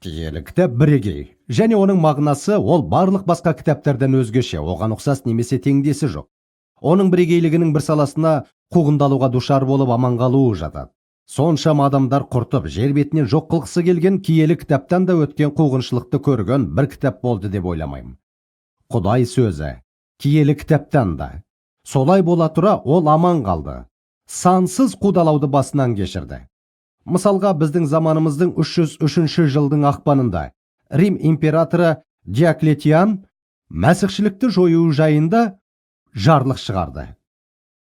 Киелі кітап бірегей және оның мағынасы ол барлық басқа кітаптардан өзгеше, оған ұқсас немесе теңдесі жоқ. Оның бірегейлігінің бір саласына қуғындалуға душар болып аман қалуы жатады. Соншама адамдар құртып, жер бетінен жоқ қылғысы келген киелі кітаптан да өткен қуғыншылықты көрген бір кітап болды деп ойламаймын. Құдай сөзі киелі кітаптан да. Солай бола тұра ол аман қалды. Сансыз қудалауды басынан кешірді. Мысалға, біздің заманымыздың 303 жылдың ақпанында Рим императоры Диоклетиан мәсіхшілікті жою жайында жарлық шығарды.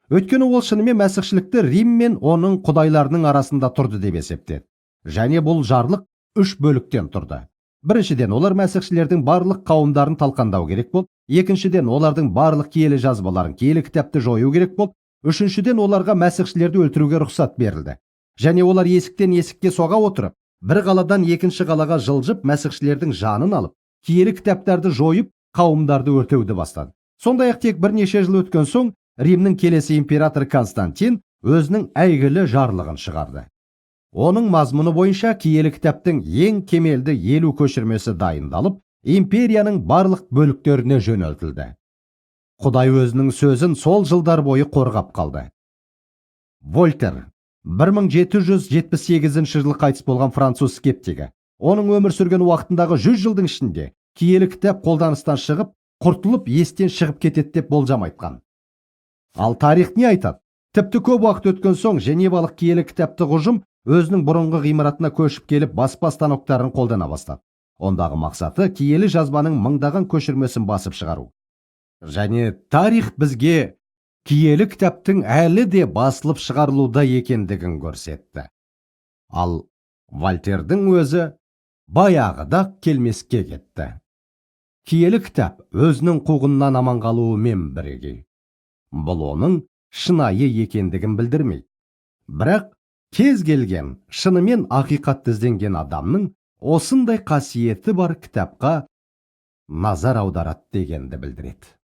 Өйткені ол шынымен мәсіхшілікті Рим мен оның құдайларының арасында тұрды деп есептеді. Және бұл жарлық үш бөліктен тұрды. Біріншіден, олар мәсіхшілердің барлық қауымдарын талқандау керек болды. Екіншіден, олардың барлық киелі жазбаларын, киелі кітапты жою керек болды. Үшіншіден, оларға мәсіхшілерді өлтіруге рұқсат берілді. Және олар есіктен есікке соға отырып, бір қаладан екінші қалаға жылжып, мәсіхшілердің жанын алып, киелі кітаптарды жойып, қауымдарды өртеуді бастады. Сондай-ақ тек бірнеше жыл өткен соң Римнің келесі императоры Константин өзінің әйгілі жарлығын шығарды. Оның мазмұны бойынша киелі кітаптың ең кемелді 50 көшірмесі дайындалып, империяның барлық бөліктеріне жөнелтілді. Құдай өзінің сөзін сол жылдар бойы қорғап қалды. Вольтер 1778 жылы қайтыс болған француз скептигі. Оның өмір сүрген уақытындағы 100 жылдың ішінде киелі кітап қолданыстан шығып, құртылып, естен шығып кетеді деп болжам айтқан. Ал тарих не айтады? Тіпті көп уақыт өткен соң Женевалық киелі кітаптық ұжым өзінің бұрынғы ғимаратына көшіп келіп, баспа станоктарын қолдана бастады. Ондағы мақсаты киелі жазбаның мыңдаған көшірмесін басып шығару. Және тарих бізге киелі кітаптың әлі де басылып шығарылуда екендігін көрсетті. Ал Вольтердің өзі баяғыда келмеске кетті. Киелі кітап өзінің қуғыннан аман қалуымен бірегей. Бұл оның шынайы екендігін білдірмейді. Бірақ кез келген шынымен ақиқатты ізденген адамның осындай қасиеті бар кітапқа назар аударады дегенді білдіреді.